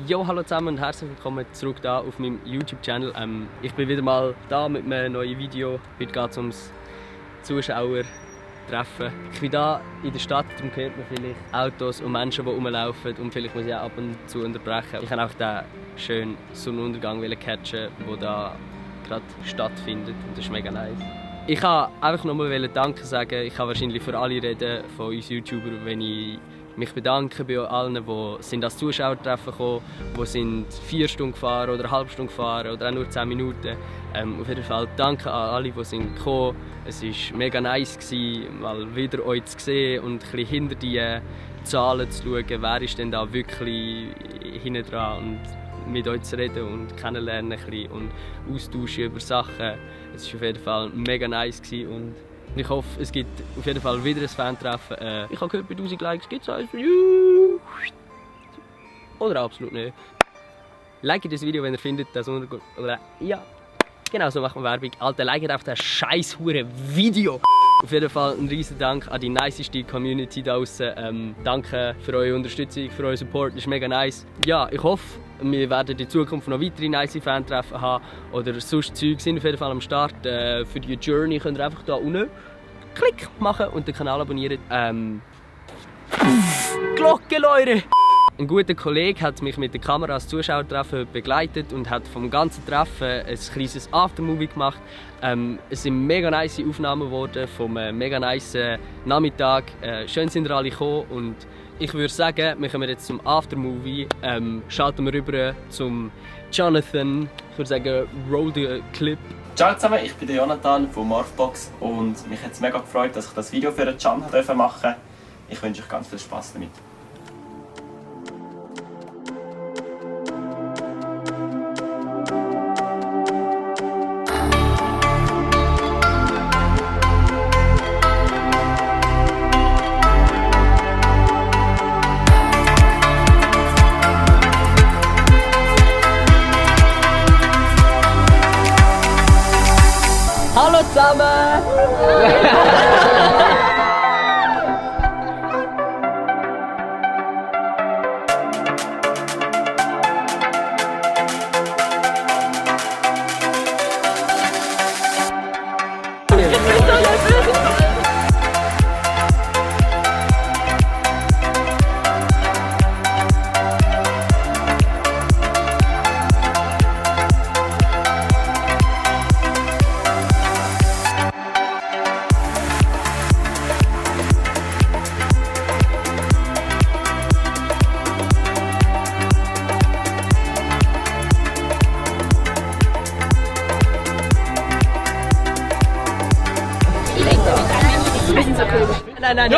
Jo, hallo zusammen und herzlich willkommen zurück da auf meinem YouTube-Channel. Ich bin wieder mal da mit einem neuen Video. Heute geht es ums Zuschauertreffen. Ich bin hier in der Stadt, darum hört man vielleicht Autos und Menschen, die rumlaufen und vielleicht muss ich auch ab und zu unterbrechen. Ich wollte auch den schönen Sonnenuntergang catchen, der hier gerade stattfindet und das ist mega nice. Ich kann einfach nochmal Danke sagen. Ich kann wahrscheinlich für alle reden von uns YouTubern, wenn ich mich bedanken bei allen, die als Zuschauertreffen gekommen sind, die sind 4 Stunden gefahren oder eine halbe Stunde gefahren oder auch nur 10 Minuten. Auf jeden Fall danke an alle, die sind gekommen. Es war mega nice, mal wieder euch zu sehen und ein bisschen hinter die Zahlen zu schauen, wer ist denn da wirklich hinten dran und mit euch zu reden und kennenlernen ein bisschen und austauschen über Sachen. Es war auf jeden Fall mega nice und ich hoffe, es gibt auf jeden Fall wieder ein Fan-Treffen. Ich habe gehört, bei 1000 Likes gibt es eins. Oder absolut nicht. Liked das Video, wenn ihr findet, dass oder ja, genau so machen wir Werbung. Alter, liked auf das scheiß hure Video. Auf jeden Fall ein riesen Dank an die niceste Community da draussen. Danke für eure Unterstützung, für euren Support, das ist mega nice. Ja, ich hoffe, wir werden in Zukunft noch weitere nice Fan-Treffen haben oder sonst Zeug sind auf jeden Fall am Start. Für die Journey könnt ihr einfach hier unten Klick machen und den Kanal abonnieren. Glocke, Leute! Ein guter Kollege hat mich mit der Kamera als Zuschauertreffen begleitet und hat vom ganzen Treffen ein kleines Aftermovie gemacht. Es sind mega nice Aufnahmen geworden vom mega nice Nachmittag. Schön sind ihr alle gekommen und ich würde sagen, wir kommen jetzt zum Aftermovie. Schalten wir rüber zum Jonathan. Ich würde sagen, roll the clip. Ciao zusammen, ich bin der Jonathan von Morphbox und mich hat es mega gefreut, dass ich das Video für den Can machen durfte. Ich wünsche euch ganz viel Spaß damit. Hallo zusammen! Nein.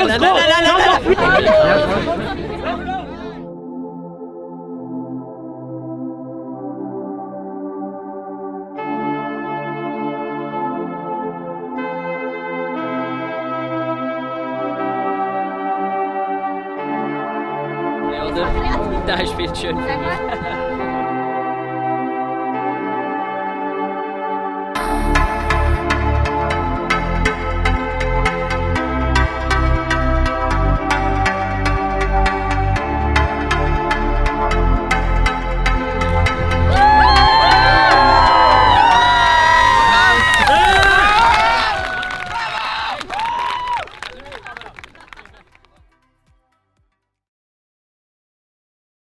Oder? Der spielt schön.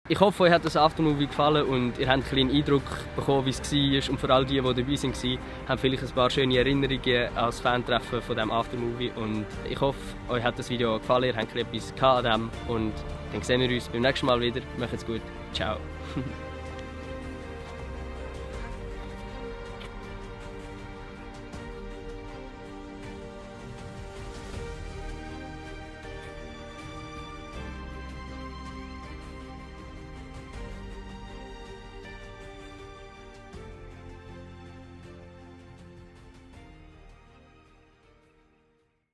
Ich hoffe, euch hat das Aftermovie gefallen und ihr habt einen kleinen Eindruck bekommen, wie es war. Und vor allem die dabei waren, haben vielleicht ein paar schöne Erinnerungen als Fan-Treffen von diesem Aftermovie. Und ich hoffe, euch hat das Video gefallen, ihr habt etwas an dem. Und dann sehen wir uns beim nächsten Mal wieder. Macht's gut. Ciao.